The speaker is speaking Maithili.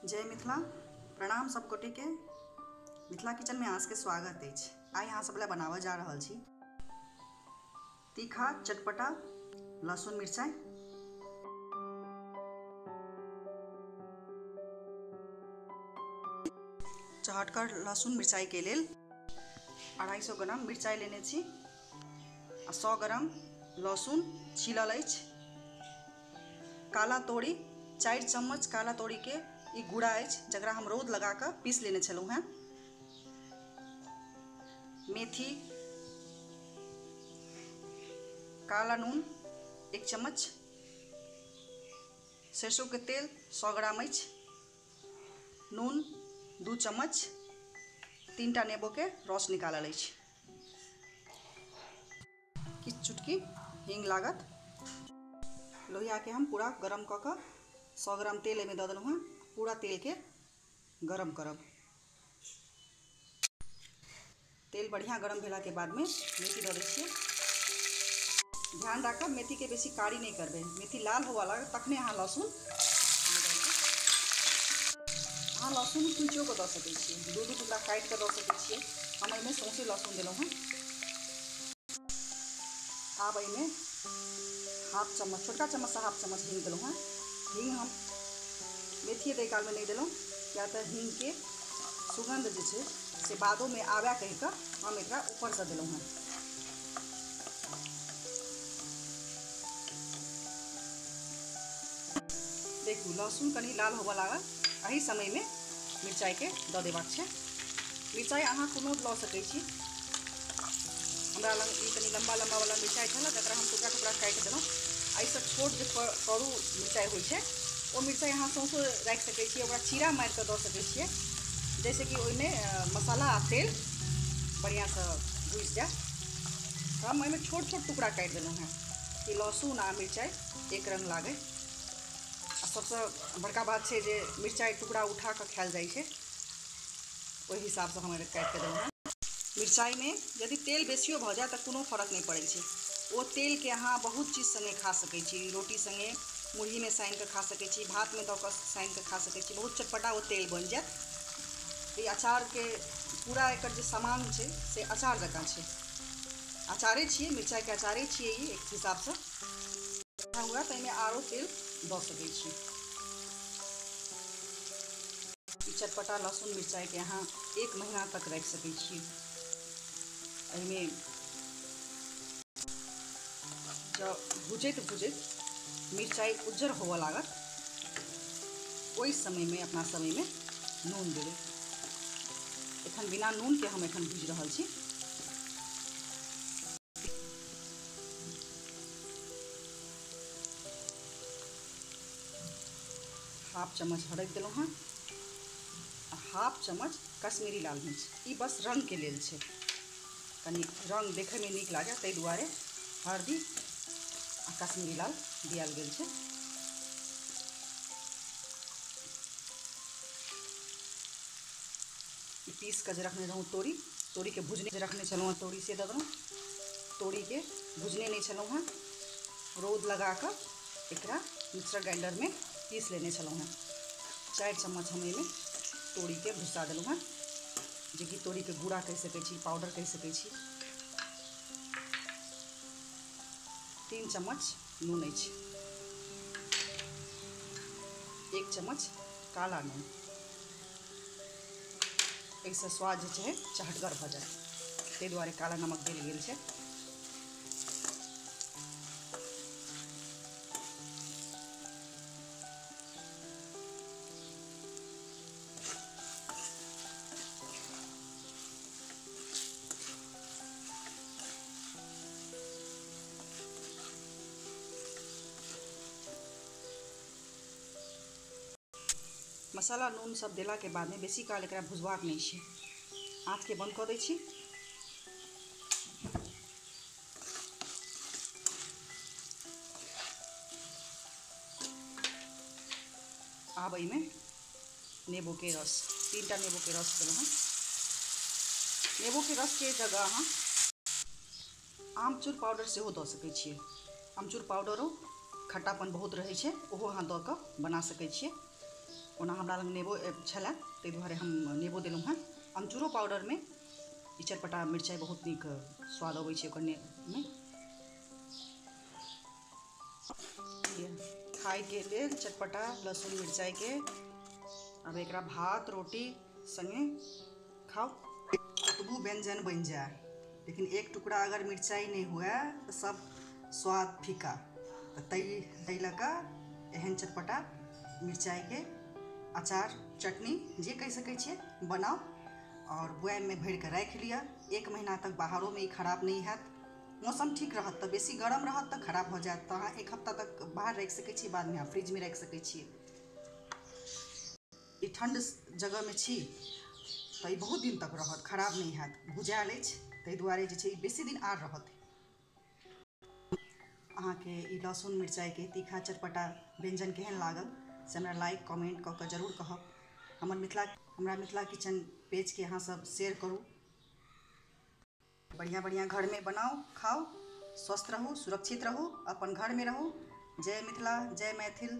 जय मिथिला। प्रणाम सब गोटे के मिथिला किचन में आज के स्वागत अछि। आइ अहाँ सब ला बनाबऽ जा रहल छी तीखा चटपटा लहसुन मिरचाई। चहटकर लहसुन मिरचाई के लेल 250 ग्राम मिरचाई लेने छी आ 100 ग्राम लहसुन छीलल अछि। काला तोरी 4 चम्मच काला तोरी के ई गुड़ा अछि जकरा हम रौद लगा कऽ पीस लेने छलहुँ हेँ। मेथी, काला नून 1 चम्मच, सरसों के तेल 100 ग्राम अछि, नून 2 चम्मच, 3टा नेबो के रस निकालल अछि, किछु चुटकी हींग लागत। लोहिया के हम पूरा गरम कऽ कऽ 100 ग्राम तेल एहिमे दऽ देलहुँ हेँ। पूरा तेल के गरम करब। तेल बढ़िया गरम भेला के बाद में मेथी दऽ दै छियै। ध्यान राखब मेथी के बेसी कारी नहीं करबै, मेथी लाल होबऽ लागत तखने अहाँ लहसुन कुचियो कऽ दऽ सकै छियै, 2-2 टुकड़ा काटि कऽ दऽ सकै छियै। हम एहिमे सौंसे लहसुन देलहुँ हेँ। आब एहिमे हाफ चम्मच, छोटका चम्मचसँ हाफ चम्मच हींग देलहुँ हेँ। हींग हम मेथिए दै कालमे नहि देलहुँ, किया तऽ हींगके सुगन्ध जे छै से बादोमे आबय कहि कऽ हम एकरा ऊपरसँ देलहुँ हेँ। देखू लहसुन कनि लाल होबऽ लागल, एहि समयमे मिरचाइके दऽ देबाक छै। मिरचाइ अहाँ कोनो लऽ सकै छी। हमरा लग ई कनि लम्बा लम्बा वाला मिरचाइ छल जकरा हम टुकड़ा टुकड़ा काटि देलहुँ। एहिसँ छोट जे करू मिरचाइ होइ छै ओ मिरचाइ अहाँ सौंसो राखि सकै छियै, ओकरा चीरा मारिकऽ दऽ सकै छियै, जाहिसँ कि ओहिमे मसाला आ तेल बढ़िआँसँ घुसि जाय। हम एहिमे छोट छोट टुकड़ा काटि देलहुँ हेँ कि लहसुन आ मिरचाइ एक रङ्ग लागै। आ सबसँ बड़का बात छै जे मिरचाइ टुकड़ा उठा कऽ खायल जाइ छै, ओहि हिसाबसँ हम काटि कऽ देलहुँ हेँ। मिरचाइमे यदि तेल बेसियो भऽ जाय तऽ कोनो फर्क नहि पड़ै छै। ओ तेलके अहाँ बहुत चीज सङ्गे खा सकै छी, रोटी सङ्गे मुरहीमे सानिकऽ खा सकै छी, भातमे दऽ कऽ सानिकऽ खा सकै छी। बहुत चटपटा ओ तेल बनि जायत। ई अचारके पूरा एकर जे सामान छै से अचार जकाँ छै, अचारे छियै, मिरचाइके अचारे छियै ई एक हिसाबसँ। हुए तऽ एहिमे आरो तेल दऽ सकै छी। ई चटपटा लहसुन मिरचाइके अहाँ 1 महीना तक राखि सकै छी। एहिमे जब भुजैत भुजैत मिरचाइ उज्जर होबऽ लागत ओहि समयमे अपना समयमे नून देबै। एखन बिना नूनके हम एखन भुजि रहल छी। हाफ चम्मच हरदि देलहुँ हेँ आ हाफ चम्मच कश्मीरी लाल मिर्च। ई बस रङ्गके लेल छै, कनि रङ्ग देखैमे नीक लागै ताहि दुआरे हरदि आ कश्मीरी लाल दियल गेल छै। ई पीस कऽ जे रखने रहौँ तोरी, तोरीके भुजने जे रखने छलहुँ हेँ तोरी से दऽ देलहुँ। तोरीके भुजने नहि छलहुँ हेँ, रौद लगा कऽ एकरा मिक्सर ग्राइंडरमे पीस लेने छलहुँ हेँ। 4 चम्मच हम एहिमे तोरीके भुसा देलहुँ हेँ, जेकि तोरीके गुड़ा कहि सकै छी, पाउडर कहि सकै छी। 3 चम्मच नून अछि, 1 चम्मच काला नून। एहिसँ स्वाद जे छै चहटगर भऽ जायत, ताहि दुआरे काला नमक देल गेल छै। मसाला नून सब देलाके बादमे बेसी काल एकरा भुजबाक नहि छै। आँचके बंद कऽ दै छी। आब एहिमे नेबोके रस, 3टा नेबोके रस देलहुँ हेँ। नेबोके रसके जगह अहाँ आमचूर पाउडर सेहो दऽ सकै छियै। आमचूर पाउडरो खट्टापन बहुत रहै छै, ओहो अहाँ दऽ कऽ बना सकै छियै। ओना हमरा लग नेबो छलै ताहि दुआरे हम नेबो देलहुँ हेँ। अमचूरो पाउडरमे ई चटपटा मिरचाइ बहुत नीक स्वाद अबै छै ओकर मे। खाइके लेल चटपटा लहसुन मिरचाइके। आब एकरा भात रोटी संगे खाउ। कतबो व्यंजन बनि जाए लेकिन एक टुकड़ा अगर मिरचाइ नहि हुए तऽ सब स्वाद फीका। तऽ ताहि लऽ कऽ एहन चटपटा मिरचाइके अचार चटनी जे कहि सकै छियै बनाउ और बोयाममे भरिके राखि लिअ। 1 महीना तक बाहरोमे ई खराब नहि हैत। मौसम ठीक रहत तऽ, बेसी गरम रहत तऽ खराब भऽ जायत, तऽ अहाँ 1 हफ्ता तक बाहर राखि सकै छी, बादमे अहाँ फ्रिजमे राखि सकै छियै। ई ठण्ड जगहमे छी तऽ ई बहुत दिन तक रहत, खराब नहि हैत। भुजायल अछि ताहि दुआरे जे छै ई बेसी दिन आर रहत। अहाँके ई लहसुन मिरचाइके तीखा चटपटा व्यंजन केहन लागल से हमरा लाइक कमेंट कऽ कऽ जरूर कहब। हमरा मिथिला किचन पेजके अहाँ सब शेयर करू। बढ़िआँ बढ़िआँ घरमे बनाउ खाउ, स्वस्थ रहू, सुरक्षित रहू, अपन घरमे रहू। जय मिथिला, जय मैथिल।